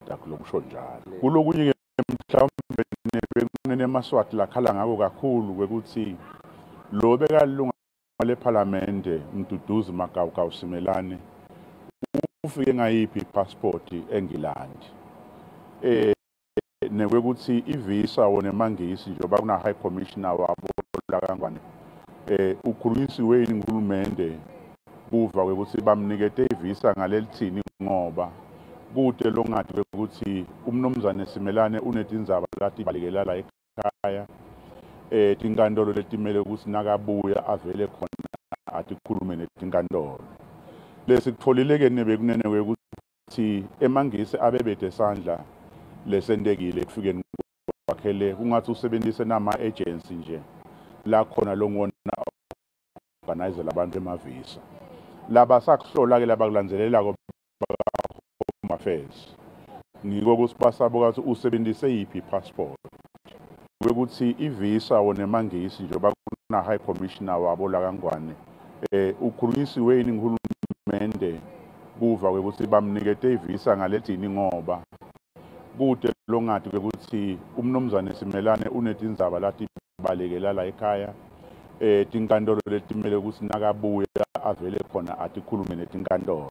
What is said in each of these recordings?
Sitakulokusho njalo. Kulokunye mhlawumbe nemaSwati lakhala ngako kakhulu kwekuthi lo bekalunga lephalamende Mduduzi Magawugawu Simelane ufike ngayiphi ipassport eNgilandi, nekwekuthi ivisa wona emaNgisi, njengoba kuna high commissioner wabo la kaNgwane, ukhulunyisiwe yini nguhulumende kuva kwekuthi bamnikete ivisa ngalelithini, ngoba kude longati ukuthi umnumzane Simelane unetindzaba latibalekela la ekhaya, tinkantolo letimele ukuthi nakabuya avele khona atikhulume netinkantolo. Lesikutfolile ke nebekunene ukuthi emaNgisi abebede sandla lesentekile ekufikeni kwakhe le, kungathi usebenzise nama agency nje la khona longona organize labantu emavisa laba sakuhlola ke labakulandzelelako Home Affairs, ngiko ukuthi basabuka ukuthi usebenzise yiphi passport, kwekuthi ivisa wona emaNgisi, njengoba kuna high commissioner wabo la kaNgwane, ukhulunyisiwe yini nguhulumende kuva kwekuthi bamnikete ivisa ngalethini, ngoba kude longati kwekuthi umnumzane Simelane unetindzaba latibalekela la ekhaya, tinkantolo letimele ukuthi nakabuya avele khona atikhulume netinkantolo.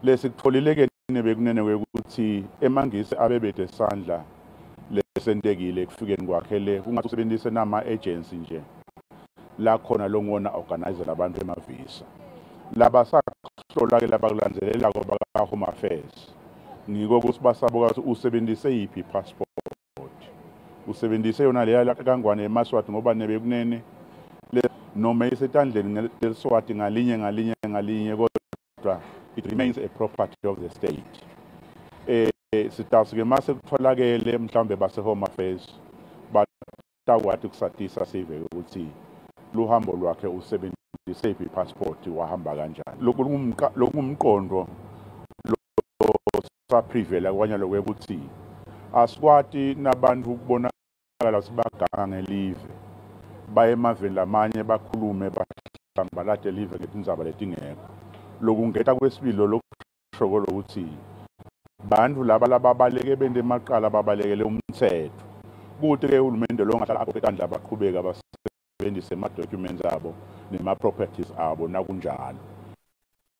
Lesikutfolile ke nebekunene kwekuthi emaNgisi abebede sandla lesentekile ekufikeni kwakhe le, kungathi usebenzise nama agency nje la khona longona organize labantu emavisa laba sakuhlola ke labakulandzelelako baka Home Affairs, ngiko ukuthi basabuka ukuthi usebenzise yiphi passport, usebenzise yona leya kaNgwane emaSwati, ngoba nebekunene noma isetandleni leSwati ngalinye ngalinye ngalinye, kodwa it remains a property of the state. Sitawusuke mase kutholakele mhlawumbe base Home Affairs batakwati kusatisa sive ukuthi luhambo lwakhe usebenzise iphi passport, wahamba kanjani. Lokungumqondo lo saprivela kwanya lokwekuthi asikwati nabantu ukubonakala sibaganga ngelive, baye emaveni lamanye bakhulume bahlambalade live ngetindzaba letingekho. Lokungeta kwesibili lokushoko lokuthi bantu laba lababaleke bente emaqala babalekele umthetho, kude ke uhulumende lo ngahlala agoqe tandla baqhubeka basebenzise ama-documents abo nema-properties abo nakunjalo.